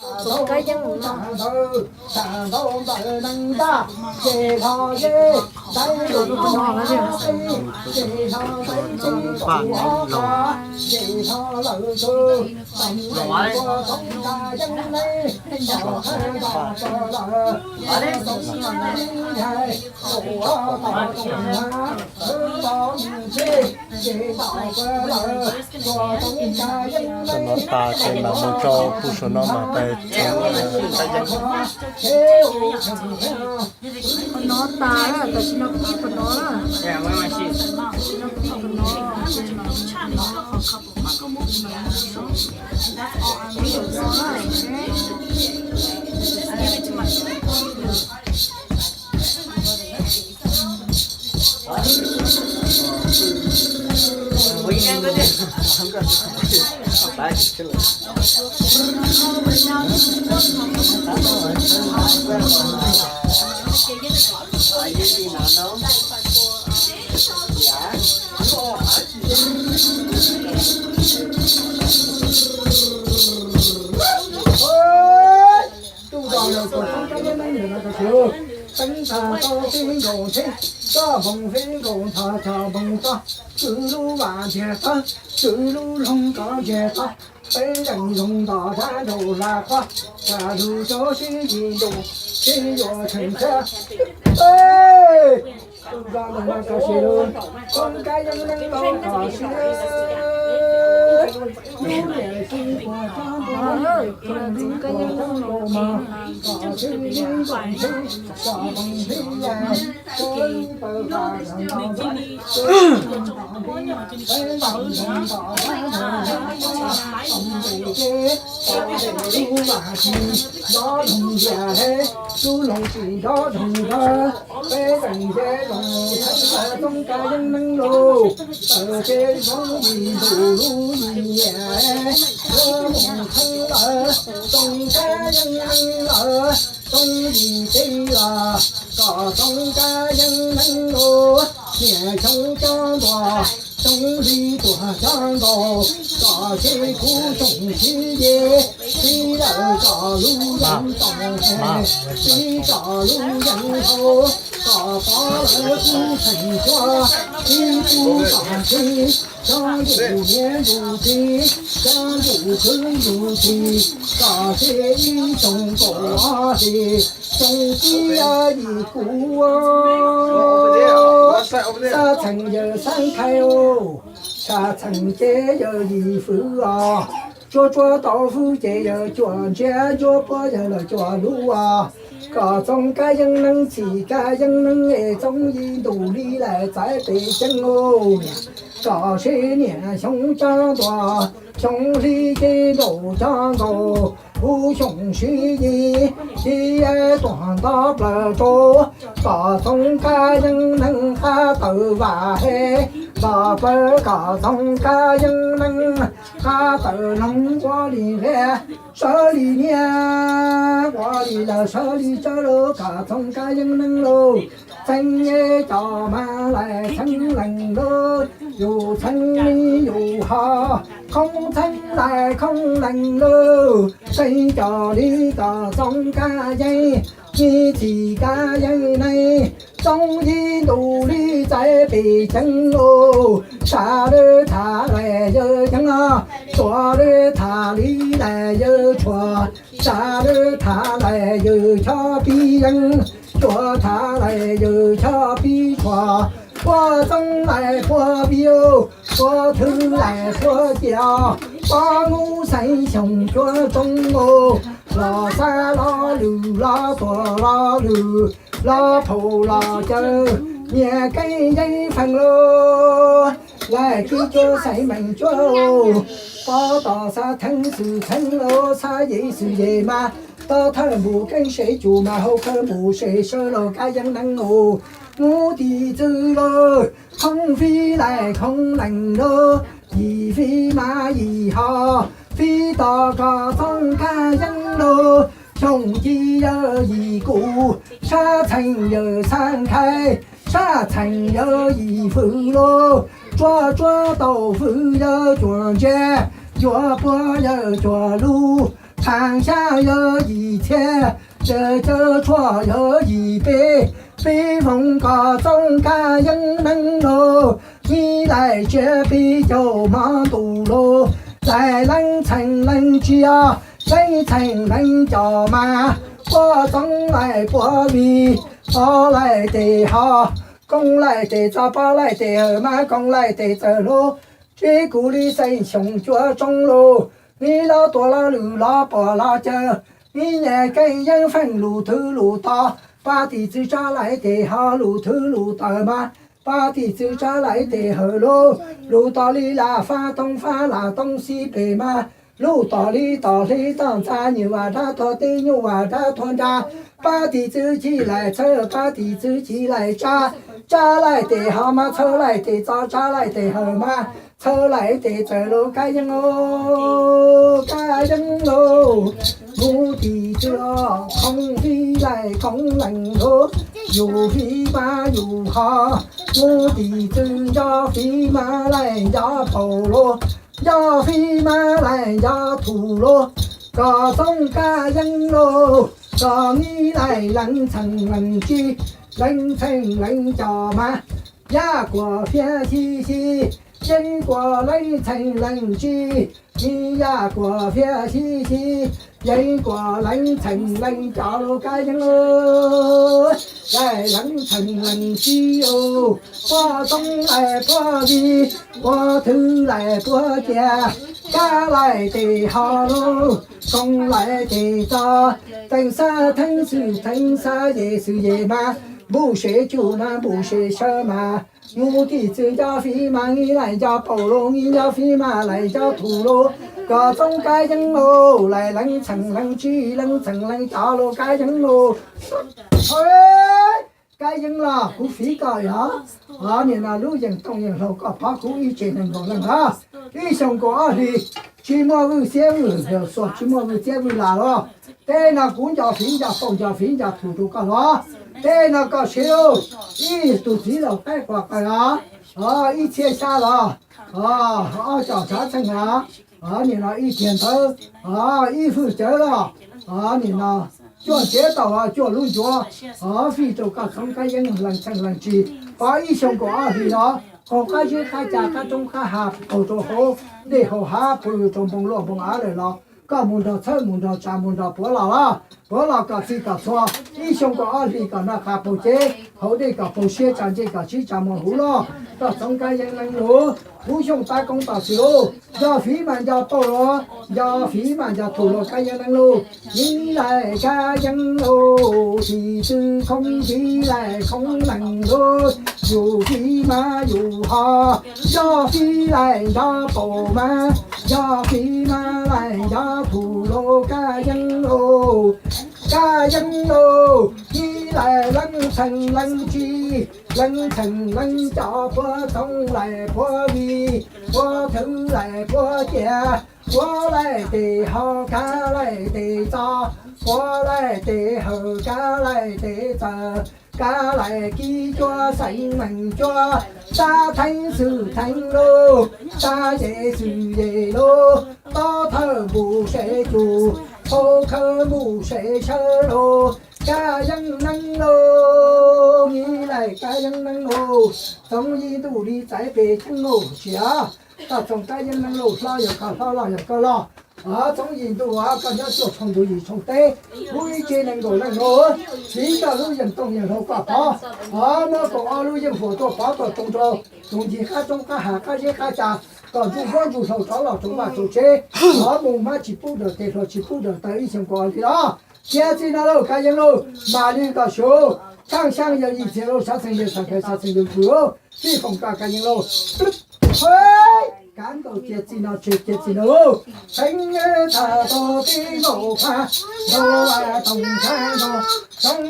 Txoov kab yeeb no. Saum no tas ces mam mus rau pem saum no mas tas. Qhov no tas, tam sim no pib qhov no, tam sim no pib qhov no, ces mam, mam mus rau no na. Tub zos yog tuam txoob kab yeeb neeb ntawm no koj siv. Teeb tag tau fij nkaus ntxheb, txoj npoos fij nkaus nthos txog npoos txog, tswv lub vas ntsiag txog, tswv lub loog kov ntsiag txog, peb zeem zoo nto dab nraum hla qhuav, tshav lug rov sib yim ntus, sib yuav tshee tshiab. Tub zos ntawm no koj siv, txoob kab yeeb neeb laus koj siv. Lub niam xyoo puag tsob ntuj, tsob ntuj mas, koj siv lub nkoos ntseb, koj nkoos ntseb ya, koj lub paws pas nto nto, peb nto nto, peb nto nto, lub vas tsis nto doog ya, lub loog tsis nto doog ya. Peb zeem nce zoo txheeb lawm txoob kab yeeb neeb lauj, txawm ces zoo yim ntuj lub yim niam, lub moos txheeb lawm txoob kab yeeb neeb lawm, txoob yim teb los kom txoob kab yeeb neeb lauj, niam xyoo cob ntua, xyoo hli tuag cob nkaus, kom sib khub xyoo sib ye, sib lawm kom lub yeeb toom, sib kom lub yeeb hau, kom pov lawv kub tseem cua, sib kub kom sib, cov ntuj niam ntuj txiv, cov ntuj kwv ntuj tij, kom sib ib xyoo kaum ob hlis, xyoo tsib yim kuv. Xab txheem yawg xab nkhais, xab txheem ces yawg yim fwv os, tsuag tsuag tau fwv ces yawg cuam ntsiab, ntsuab puab yawg lawm cuam lub os, kom txoob kab yeeb neeb txhim kab yeeb neeb es txoob yim ntuj li lawm txais pem ceeb os. Kom sib niam xyoo cob ntua, xyoo hli ces nraum cob nkaus, kuv xyoo sib yim, sib tuag nto plaws rau, kom txoob kab yeeb neeb qab tawm vam he, nto plaws kom txoob kab yeeb neeb qab tawm loog ua li nqe, sawv li niam, ua li lawm sawv li tsawv lauj, kom txoob kab yeeb neeb lauj, txheeb cov mas lais txheeb leej lauj, yus txheeb li yus ho, khoob txheeb lais khoob leej lauj, txheeb cov li kom txoob kab yeeb, txhim kab yeeb neeb, txoob yim ntuj li txais pem ceeb os, sawv li tham lais yawg ceeb, tsuag li tham li lais yawg tshuaj, sawv li tham lais yawg chob pib yeeb, tsuag tham lais yawg chob pib tshuaj, puab txoob lais puab vij, puab thwv lais puab cia, puab lub xeeb xyoo cuab tsoob os, los xab los lwm los tuam los lwm, los phaum los caw, niam keeb yeeb feem lauj, lais kib cuab xeeb meem cuab, puab tos xab txheeb xwm txheeb lauj, xab yim xwm yim mas, tos thawj npus keeb se cum mas hau khawb npus se sawv lauj kab yeeb neeb os, mus tim txwv lauj, khoob fij lais khoob leej lauj, yim fij mas yim ho, fij tos kom txoob kab yeeb lauj, xyoo ci yawg yim kuv, sab txheem yawg xab nkhais, sab txheem yawg yim fwv lauj, tsuag tsuag tau fwv yawg cuam ntsiab, yuav puab yawg cuam lub, Thaam xyaa yog yim txhiab, caw caw tshuaj yog yim peb, peb voos kom txooj kab yeeb neeg lauj, nib laim tsiab peb caug hmo ntuj lauj, laim leej txheem leej tsiaj, leej txheem leej cov mas, puab txoov laim puab vij, pov laim tes ho, koob laim tes txo, pov laim tes hawm mas, koob laim tes txawm lauj, tseb kuv li xeem xyoo cuaj tsoob lauj, nib los tuag los lwm los pom los caw, nib nyam keeb yeeb feem lus thwv lus tod, pab tim txwv tsa laim tes ho lus thwv lus taw mas, pab tim txwv tsa laim tes hawm lauj, lus tod li lam fab toob fab lam toob xib pes mas, lub tod li tod hli toj ntxas nyuj vas dab thuag teb nyuj vas dab thuag nra, pab tim txwv ci laim txhawb pab tim txwv ci laim tsa, tsa laim tes ho mas txhawb laim tes txo tsa laim tes hawm mas, txhawb laim tes txawm lauj kab yeeb lauj, kab yeeb lauj, mus tim txwv khoob fiv laim khoob lees lauj, yus fiv mas yus ho, mus tim txwv nco fiv mas laim nco paus lauj, nco fiv mas laim nco thum lauj, kom txooj kab yeeb lauj, kom nib laim leej txheem leej tsiaj, leej txheem leej cov mas, yaj kuas fiab xib xib, yeeb kuas leej txheem leej tsiaj, nib yaj kuas fiab xib xib, yeeb kuas leej txheem leej cov lauj kab yeeb lauj, laim leej txheem leej tsiaj, puab txoov laim puab vij, puab thwv laim puab cia, kab laim tes ho lauj, koob laim tes txo, teem xab theeb xwm theeb xab yem xwm yem mas, npuj sev cuj mas npuj sev sawb mas, mus tim txwv nco fiv mas nib laim nco paus lauj, nib nco fiv mas laim nco thum lauj, kom txooj kab yeeb lauj, laim leej txheem leej tsiaj leej txheem leej cov lauj kab yeeb lauj. Kab yeeb los kuv fiv koj yog, nim no lub yeej tooj yeej hlau koj pov kuv ib tsev neeg nkaus leej los, ib xyoos kaum ob hlis, tsis muaj vwj xiab vwj xuas tsis muaj vwj xiab vwj las los, tej no kuv nco fiv nco paus nco fiv nco thum rau koj los, tej no koj siv lauj, ib tug txiv laus qaib quas qaws os, ib txhiab xyab los, ob caum xya txheej os, nim no ib tiag ntawd, ib hwj cawv los, nim no cuaj tsev tau cuaj lub ncuav, fij rau koj txoov kab yeeb leej txheej leej tsiaj, pov ib xyoos kaum ob hlis los qaug qab zeb qab ca qab roob qab hav qaug rau hauv dej hauv hav pw rau npoo luaj npoo av lawm los, koj mus nrog txhawb mus nrog tsa mus nrog puav los los, puav los kom txi kom txhua, ib xyoos kaum ob hlis kom noj qab paug cev, hauv dej kom paug siab tsa ntsej kom sib tsa mus huv los, koj txoov kab yeeb leej lauj, kuv xyooj tab koob tom xwm lauj, nco fiv mas nco paug los, nco fiv mas nco thum los kab yeeb leej lauj, nib laim kab yeeb lauj, tim txwv khoob nib laim khoob lees lauj, yus fiv mas yus ho, nco fiv laim nco paus mas, nco fiv mas laim nco thum lauj kab yeeb lauj, kab yeeb lauj, nib laim leej txheem leej tsiaj, leej txheem leej cov puab txoov laim puab vij, puab thwv laim puab cia, puab laim tes ho kab laim tes txo, puab laim tes hawm kab laim tes txawm, kab laim kib cuab xeev meem cuab, xab theeb xwm theeb lauj, xab yem xwm yem lauj, tob thawj npuj sev cus, phau khawv npuj sev sawb lauj, kab yeeb neeb lauj, nib laim kab yeeb neeb lauj, txoov yim ntuj li txais pes ceeb lauj, tsiaj, koj txoov kab yeeb neeb lauj, hlob yog koj hlob loj yog koj loj, txoov yim ntuj koj nyob cuaj tshooj ntuj yim tshooj teb, kuv ib tsev neeg nkaus leej lauj, fiv koj lub yeej tooj yeej hlau koj pov, muab kaum ob lub yeej huam tuaj pov tuaj tsoo rau, txoov ncig qab roob qab hav qab zeb qab ca, kom ntsuj huab ntsuj hlau rov los rau vaj rau tsev, mus hmab tsis pub dawm tes hluas tsis pub dawm taw ib xyoos kaum ob hlis los. Cia txij no lauj kab yeeb lauj, mam li kom sum, tshaaj xyaa yawg yim txiag lauj, xav txheej yawg xav khaws xav txheej yawg ntxwg lauj, fij foom koj kab yeeb lauj. Kav nkaus cia txij no tseg cia txij no lauj, txheeb tag tau tib nkaus qab, nkaus toog qab nkaus, txoov